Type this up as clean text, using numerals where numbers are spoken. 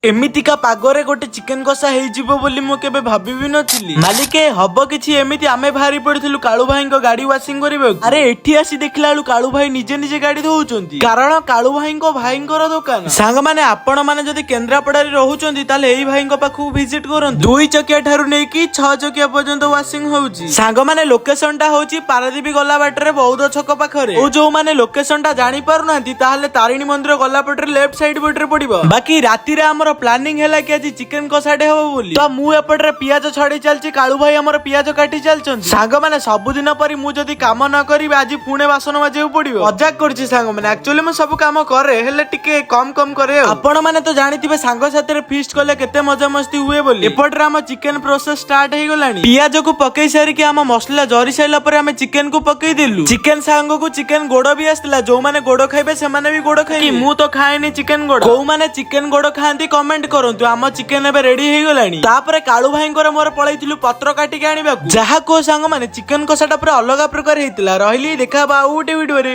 ଏମିତିକା ପାଗରେ ଗୋଟେ ଚିକେନ କଷା ହେଇଯିବ ବୋଲି ମୁଁ କେବେ ଭାବି ବି ନଥିଲି। ମାଲିକେ, ହବ କିଛି ଏମିତି। ଆମେ ବାହାରି ପଡିଥିଲୁ କାଳୁ ଭାଇଙ୍କ ଗାଡି ୱାସିଂ କରିବାକୁ। ଆରେ, ଏଠି ଆସି ଦେଖିଲା ବେଳୁ କାଳୁ ଭାଇ ନିଜେ ନିଜେ ଗାଡି ଧୋଉଛନ୍ତି, କାରଣ କାଳୁ ଭାଇଙ୍କ ଭାଇଙ୍କର ଦୋକାନ। ସାଙ୍ଗମାନେ, ଆପଣ ମାନେ ଯଦି କେନ୍ଦ୍ରାପଡାରେ ରହୁଛନ୍ତି, ତାହେଲେ ଏଇ ଭାଇଙ୍କ ପାଖକୁ ଭିଜିଟ କରନ୍ତୁ। ଦୁଇ ଚକିଆ ଠାରୁ ନେଇକି ଛଅ ଚକିଆ ପର୍ଯ୍ୟନ୍ତ ୱାସିଂ ହଉଛି। ସାଙ୍ଗମାନେ, ଲୋକେସନ ଟା ହଉଛି ପାରାଦୀପ ଗଲା ବାଟରେ ବୌଦ୍ଧ ଛକ ପାଖରେ। ଓ ଯୋଉମାନେ ଲୋକେସନ ଟା ଜାଣି ପାରୁନାହାନ୍ତି, ତାହେଲେ ତାରିଣୀ ମନ୍ଦିର ଗଲା ପଟରେ ଲେଫ୍ଟ ସାଇଡ ପଟରେ ପଡିବ। ବାକି ରାତିରେ ଆମର ପ୍ଲାନିଂ ହେଲା କି ଆଜି ଚିକେନ କଷାଟେ ହବ ବୋଲି। ତ ମୁଁ ଏପଟରେ ପିଆଜ ଛଡେଇ ଚାଲିଛି, କାଳୁ ଭାଇ ଆମର ପିଆଜ କାଟି ଚାଲିଛନ୍ତି। ସାଙ୍ଗମାନେ, ସବୁଦିନ ପରି ମୁଁ ଯଦି କାମ ନ କରିବି, ଆଜି ପୁଣି ବାସନ ମାଜିବାକୁ ପଡିବ। ମଜାକ କରୁଛି ସାଙ୍ଗମାନେ, ଆକ୍ଚୁଆଲି ମୁଁ ସବୁ କାମ କରେ, ହେଲେ ଟିକେ କମ କମ କରେ। ଆପଣ ମାନେ ତ ଜାଣିଥିବେ ସାଙ୍ଗସାଥିରେ ଫିଷ୍ଟ କଲେ କେତେ ମଜା ମସ୍ତି ହୁଏ ବୋଲି। ଏପଟରେ ଆମ ଚିକେନ ପ୍ରୋସେସ ଷ୍ଟାର୍ଟ ହେଇଗଲାଣି। ପିଆଜକୁ ପକେଇ ସାରିକି ଆମ ମସଲା ଜରି ସାରିଲା ପରେ ଆମେ ଚିକେନ କୁ ପକେଇ ଦେଲୁ। ଚିକେନ ସାଙ୍ଗକୁ ଚିକେନ ଗୋଡ ବି ଆସିଥିଲା। ଯୋଉମାନେ ଗୋଡ ଖାଇବେ, ସେମାନେ ବି ଗୋଡ ଖାଇବେ। ମୁଁ ତ ଖାଏନି ଚିକେନ ଗୋଡ। କୋଉମାନେ ଚିକେନ ଗୋଡ ଖାଆନ୍ତି, କମେଣ୍ଟ କରନ୍ତୁ। ଆମ ଚିକେନ ଏବେ ରେଡି ହେଇଗଲାଣି। ତାପରେ କାଳୁ ଭାଇଙ୍କର ମୋର ପଳେଇଥିଲୁ ପତ୍ର କାଟିକି ଆଣିବାକୁ। ଯାହା କୁହ ସାଙ୍ଗମାନେ, ଚିକେନ କଷାଟା ପୁରା ଅଲଗା ପ୍ରକାର ହେଇଥିଲା। ରହିଲି, ଦେଖା ହବା ଆଉ ଗୋଟେ ଭିଡିଓରେ।